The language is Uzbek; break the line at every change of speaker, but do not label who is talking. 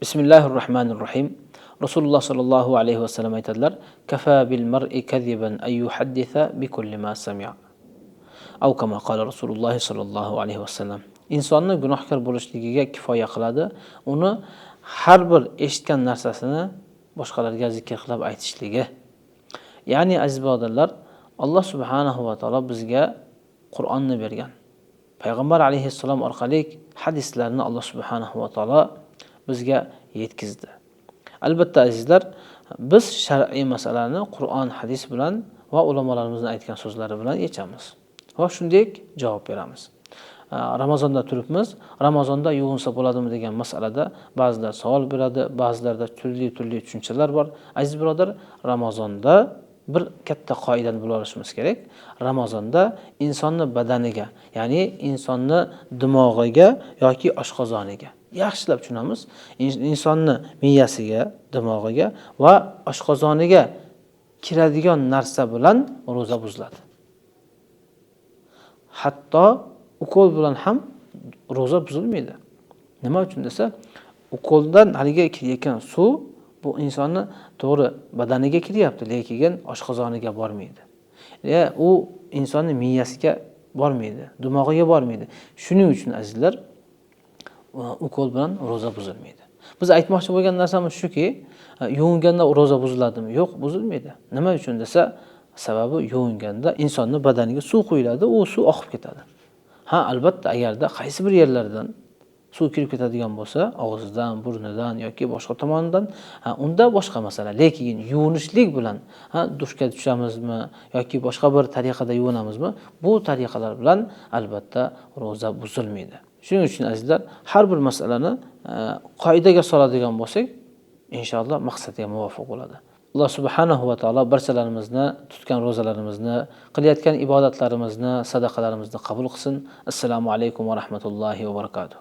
Bismillahir rohmanir rohim. Rasululloh sollallohu alayhi vasallam aytadilar: "Kafa bil mar'i kadiban ay yuhaddisa bi kulli ma sami'a." Aw kama qala Rasululloh sollallohu alayhi vasallam. Insonni gunohkor bo'lishligiga kifoya qiladi uni har bir eshitgan narsasini boshqalarga zikr qilib aytishligi. Ya'ni aziz birodarlar, Alloh subhanahu va taolo bizga Qur'onni bergan. Payg'ambar alayhissalom orqali hadislarni Alloh subhanahu va taolo bizga yetkazdi. Albatta azizlar, biz shar'iy masalani Qur'on, hadis bilan va ulamolarimizni aytgan so'zlari bilan yechamiz va shunday javob beramiz. Ramazonda turibmiz. Ramazonda yuvinsa bo'ladimi degan masalada ba'zilar savol beradi, ba'zilarda turli-turli tushunchalar bor. Aziz birodar, Ramazonda bir katta qoidani bilib olishimiz kerak. Ramazonda insonni badaniga, ya'ni insonni dimog'iga yoki oshqozoniga, yaxshilab tushunamiz, insonni miyasiga, dimog'iga va oshqozoniga kiradigan narsa bilan ro'za buziladi. Hatto ukol bilan ham ro'za buzilmaydi. Nima uchun desa, ukoldan haligi kirayotgan suv bu insonni to'g'ri badaniga kiryapti, lekin oshqozoniga bormaydi. U insonni miyasiga bormaydi, dimog'iga bormaydi. Shuning uchun azizlar, ukol bilan ro'za buzilmaydi. Biz aytmoqchi bo'lgan narsamiz shuki, yuvinganda ro'za buziladimi? Yo'q, buzilmaydi. Nima uchun desa, sababi yuvinganda insonni badaniga suv quyiladi, u suv oqib ketadi. Ha, albatta agarda qaysi bir yerlardan suv kirib ketadigan bo'lsa, og'zidan, burnidan yoki boshqa tomonidan, ha, unda boshqa masala. Lekin yuvinishlik bilan, ha, dushga tushamizmi yoki boshqa bir tariqada yuvinamizmi, bu tariqalar bilan albatta ro'za buzilmaydi. Shuning uchun azizlar, har bir masalani qoidaga soladigan bo'lsak, inshaalloh maqsadga muvofiq bo'ladi. Alloh subhanahu va taolo barchalarimizni tutgan ro'zalarimizni, qilayotgan ibodatlarimizni, sadaqalarimizni qabul qilsin. Assalomu alaykum va rahmatullohi va barakatuh.